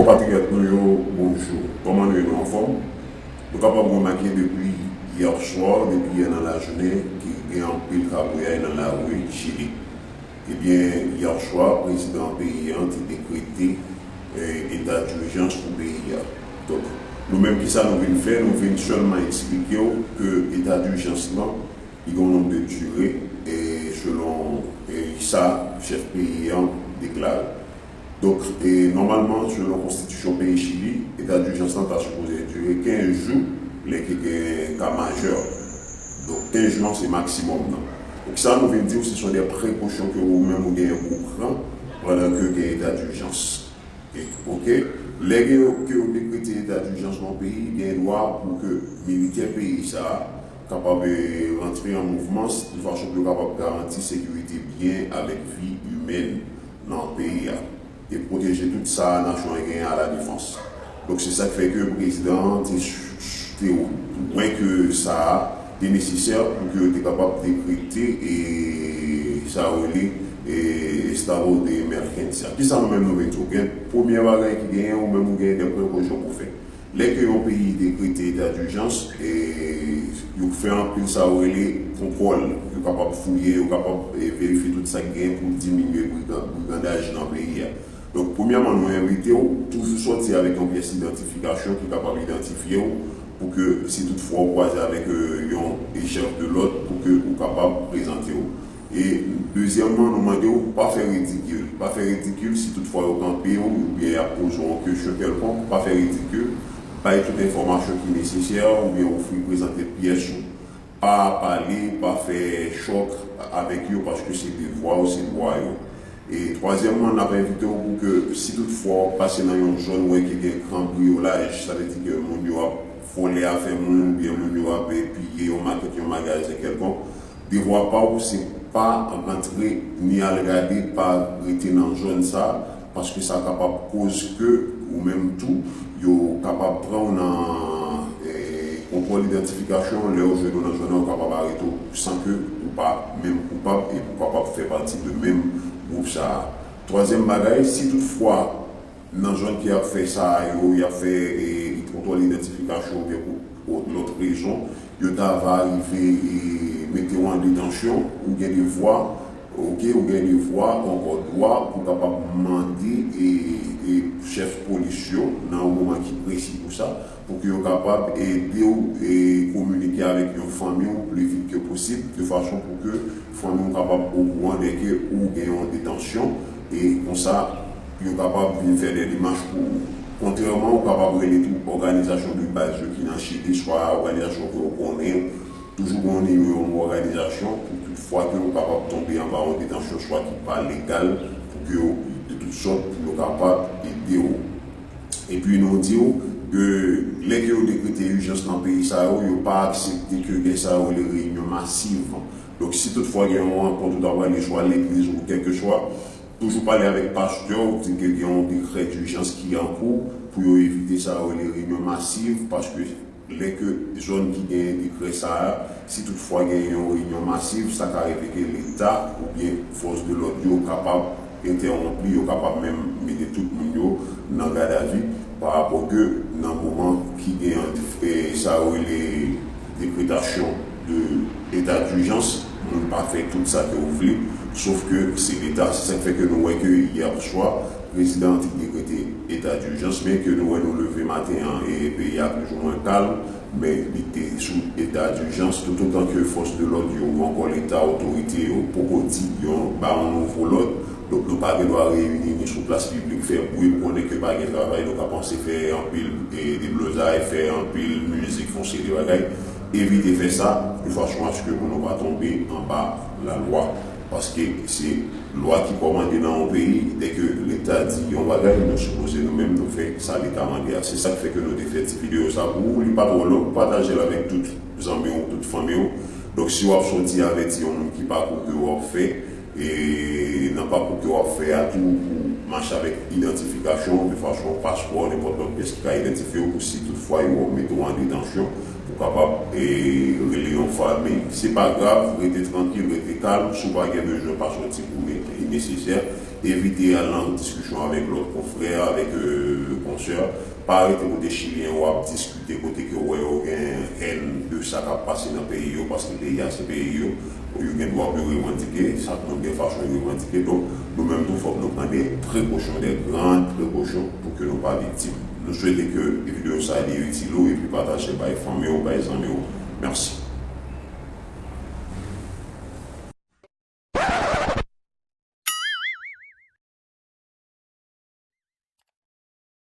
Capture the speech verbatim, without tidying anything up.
Patriyòt nou yo, bonjou. Kòman nou ye, nou anfòm? Nou kapab remake depi yè swa, depi yè nan lajounen, ke gen anpil kabouyay nan lari Chili. Ebyen, yè swa, prezidan peyi an te dekrete, eh, eta dijans pou peyi a. Donk, nou menm, kisa nou vin fè? Nou vin sèlman eksplike w ke eta dijans lan, li gen yon nonb de dire, e selon, e sa chèf peyi an deklare. Donk, e nòmalman, selon konstitisyon peyi Chili, eta dijans lan ta sipoze dire kenz jou, lè ke gen ka majè. Donk, kenz jou an se maksimòm nan. Donk, sa nou vin di w, ce sont des précautions ke ou menm ou genyen pou w pran pandan ke gen eta dijans. E, oke, lè gen yo, ke yo dekrete eta dijans nan peyi, gen dwa pou ke militè peyi sa a kapab, eh, rantre an mouvman de fason pou yo kapab garanti sekirite byen avèk vi imèn nan peyi a e pwoteje tout sa nasyon an genyen a la defans. Donk, se sa k fè ke prezidan an te, te wè ke sa a te nesesè pou ke yo te kapab dekrete e sa yo rele e estado de emergencia. Kisa nou menm nou vle di w? Gen premye bagay ki genyen, ou menm ou genyen de prekosyon pou fè. Lè ke yon peyi dekrete eta dijans, e yo fè anpil sa yo rele kontwòl. Yo kapab fouye, yo kapab, e, verifye tout sa k genyen pou diminye brigan-, brigandaj nan peyi a. Donk, premyèman, nou envite w toujou sòti avèk yon pyès idantifikasyon ki kapab idantifye w pou ke si toutfwa w kwaze avèk, e, yon chèf de lòd, pou ke ou kapab prezante w. E dezyèmman, nou mande w pa fè ridikil. Pa fè ridikil si toutfwa yo kanpe w oubyen y ap poze w yon kesyon kèlkonk, pa fè ridikil. Bay tout enfòmasyon ki nesesè oubyen ofri prezante pyès ou. Pa pale, pa fè chòk avèk yo paske se devwa w, se dwa yo. E twazyèmman, n ap envite w pou ke si toutfwa w ap pase nan yon zòn ou wè ke gen kanbriyolaj, sa vle di ke moun yo ap vòlè afè moun oubyen moun yo ap, e, piye yon makèt, yon magazen kèlkonk, devwa pa w se pa rantre ni al gade, pa rete nan zòn sa, paske sa kapab koz ke ou menm tou, yo kapab pran w nan, eh, kontwòl idantifikasyon, lè yo jwenn ou nan zòn nan, yo kapab arete w san ke ou pa menm koupab epi ou kapab fè pati de menm gwoup sa a. Twazyèm bagay, si toutfwa nan zòn ke y ap fè sa a yo, y ap fè, e, kontwòl idantifikasyon oubyen pou lòt rezon, yo ta va rive, e, mete w an detansyon, ou gen devwa, oke, ou gen devwa, ankò dwa, pou kapab mande, e, e, chèf polis yo, nan yon moman ki presi pou sa, pou ke yo kapab ede w, e, kominike avèk yon fanmi w pli vit ke posib, de fason pou ke fanmi w kapab okouran de ke ou gen yon detansyon, e konsa, yo kapab vin fè de demach pou ou. Kontrèman, ou kapab rele tou òganizasyon de baz yo ki nan Chili, swa òganizasyon ke ou konnen, toujou gen yon nimewo yon òganizasyon pou tout fwa ke ou kapab tonbe anba yon detansyon, swa ki pa legal, pou ke yo, de tout sòt, pou yo kapab ede w. Epi nou di w ke lè ke yo dekrete ijans nan peyi sa yo, yo pa aksepte ke gen sa yo rele reyinyon masiv. Donk, si toutfwa gen yon rankont ou ta prale swa legliz ou kèlkeswa, toujou pale avèk pastè w, di ke gen yon dekrè dijans ki an kou pou yo evite sa yo rele reyinyon masiv, paske lè ke zòn ki genyen dekrè sa a, si toutfwa gen yon reyinyon masiv, sa ka rive ke Leta oubyen fòs de lòd yo kapab entèwonp li, yo kapab menm mete tout moun yo nan gadavi, pa rapò ke nan moman ki gen, e, sa yo rele dekretasyon de eta dijans, moun pa fè tout sa ke ou vle, sof ke se Leta. Se sa k fè ke nou wè ke yè swa, prezidan an te dekrete eta dijans, men ke nou wè nou leve maten an, e peyi a plizoumwen kalm, men li te sou eta dijans, toutotan ke fòs de lòd yo ou ankò Leta, otorite yo poko di yon, ba yon nouvo lòd. Donk, nou pa gen dwa reyini ni sou plas piblik, fè bri, ou konnen ke pa gen travay, nou ka panse fè anpil, e, deblozay, fè anpil mizik, fè yon seri de bagay. Evite fè sa, de fason aske pou nou pa tonbe anba lalwa. Paske se lwa ki kòmande nan yon peyi, dèke Leta di yon bagay, nou sipoze nou menm nou fè sa Leta mande a. Se sa k fè ke nou te fè ti videyo sa pou ou. Li pa twò long, pataje l avèk tout zanmi w, tout fanmi w. Donk, si w ap sòti, avèti yon moun ki pa konnen ke w ap fè, e nan pakou ke w ap fè a tou, pou mache avèk idantifikasyon, de fason paspò, nenpòt lòt pyès ki ka idantifye w, pou si toutfwa yo mete w an detansyon, pou kapab, e, rele yon fanmi. Se pa grav, rete trankil, rete kalm, si w pa gen bezwen, pa sòti pou li nesesè. Evite al nan diskisyon avèk lòt konfrè, avèk konsè. Pa rete kote Chilyen yo ap diskite, kote ke w wè yo gen hèn de sa k ap pase nan peyi yo, paske peyi a se peyi yo. Yo gen dwa pou yo revandike, chak moun gen fason yo revandike. Donk, nou menm tou, fòk nou pran de prekosyon, de gran prekosyon pou ke nou pa viktim. Nou swete ke videyo sa a li itil ou epi pataje bay fanmi w, bay zanmi w. Mèsi.